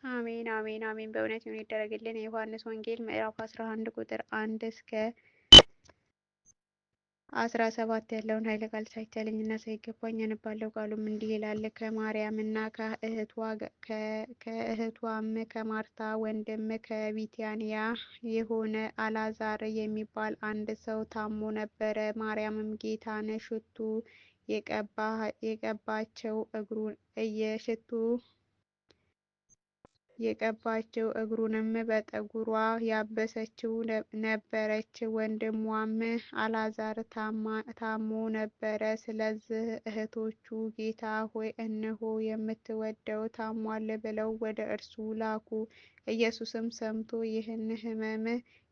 አሜን አሜን አሜን። በእውነት ይሁን ይደረግልን። የዮሐንስ ወንጌል ምዕራፍ 11 ቁጥር 1 እስከ 17 ያለውን ኃይለ ቃል ሳይቻለኝና ሳይገባኝ አነባለሁ። ቃሉም እንዲህ ይላል። ከማርያምና ከእህቷም ከማርታ ወንድም ከቢታንያ የሆነ አልዓዛር የሚባል አንድ ሰው ታሞ ነበረ። ማርያምም ጌታን ሽቱ የቀባቸው እግሩን ሽቱ የቀባችው እግሩንም በጠጉሯ ያበሰችው ነበረች። ወንድሟም አልዓዛር ታሞ ነበረ። ስለዚህ እህቶቹ ጌታ ሆይ፣ እነሆ የምትወደው ታሟል ብለው ወደ እርሱ ላኩ። ኢየሱስም ሰምቶ ይህን ሕመም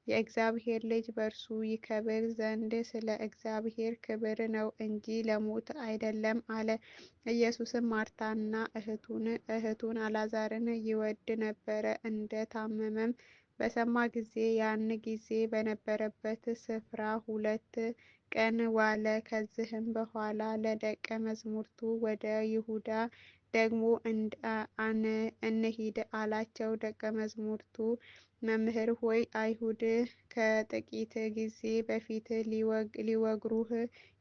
የእግዚአብሔር ልጅ በእርሱ ይከብር ዘንድ ስለ እግዚአብሔር ክብር ነው እንጂ ለሞት አይደለም አለ። ኢየሱስም ማርታና እህቱን አልዓዛርን ይወድ ነበረ። እንደ ታመመም በሰማ ጊዜ ያን ጊዜ በነበረበት ስፍራ 2 ቀን ዋለ። ከዚህም በኋላ ለደቀ መዛሙርቱ ወደ ይሁዳ ደግሞ እንሂድ አላቸው። ደቀ መዛሙርቱ መምህር ሆይ፣ አይሁድ ከጥቂት ጊዜ በፊት ሊወግሩህ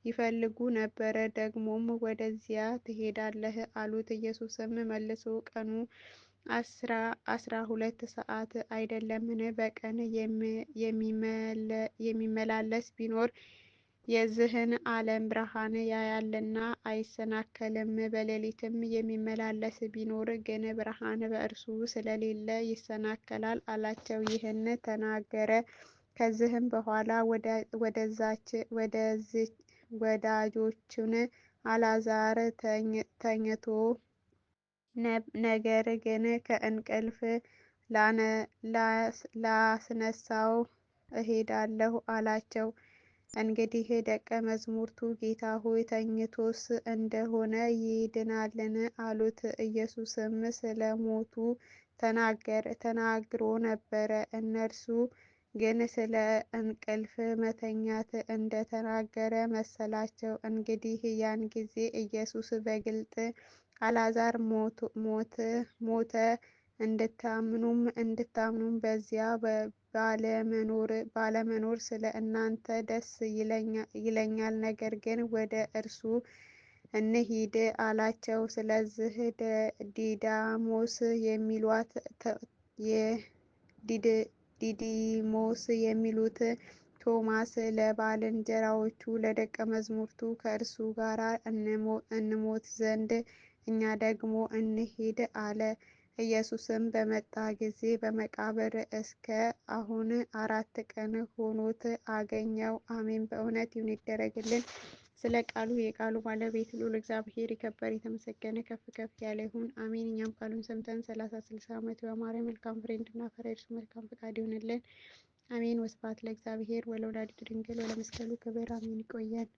ይፈልጉ ነበር፣ ደግሞም ወደዚያ ትሄዳለህ? አሉት። ኢየሱስም መልሶ ቀኑ 12 ሰዓት አይደለምን? በቀን የሚመላለስ ቢኖር የዚህን ዓለም ብርሃን ያያልና አይሰናከልም። በሌሊትም የሚመላለስ ቢኖር ግን ብርሃን በእርሱ ስለሌለ ይሰናከላል አላቸው። ይህን ተናገረ። ከዚህም በኋላ ወዳጆቹን አልዓዛር ተኝቶ ነገር ግን ከእንቅልፍ ላስነሳው እሄዳለሁ አላቸው። እንግዲህ ደቀ መዛሙርቱ ጌታ ሆይ፣ ተኝቶስ እንደሆነ ይድናልን? አሉት። ኢየሱስም ስለ ሞቱ ተናግሮ ነበረ። እነርሱ ግን ስለ እንቅልፍ መተኛት እንደተናገረ መሰላቸው። እንግዲህ ያን ጊዜ ኢየሱስ በግልጥ አልዓዛር ሞተ፣ እንድታምኑም በዚያ ባለመኖር ስለ እናንተ ደስ ይለኛል፣ ነገር ግን ወደ እርሱ እንሂድ አላቸው። ስለዚህ ዲዲሞስ የሚሉት ቶማስ ለባልንጀራዎቹ ለደቀ መዛሙርቱ ከእርሱ ጋር እንሞት ዘንድ እኛ ደግሞ እንሂድ አለ። ኢየሱስም በመጣ ጊዜ በመቃብር እስከ አሁን 4 ቀን ሆኖት አገኘው። አሜን። በእውነት ይሁን ይደረግልን። ስለ ቃሉ የቃሉ ባለቤት ልዑል እግዚአብሔር የከበረ የተመሰገነ ከፍ ከፍ ያለ ይሁን። አሜን። እኛም ቃሉን ሰምተን 30 60 ዓመት በማረ መልካም ፍሬ እንድናፈራ የእርሱ መልካም ፈቃድ ይሁንልን። አሜን። ወስብሐት ለእግዚአብሔር ወለወላዲቱ ድንግል ወለመስቀሉ ክብር። አሜን። ይቆየን።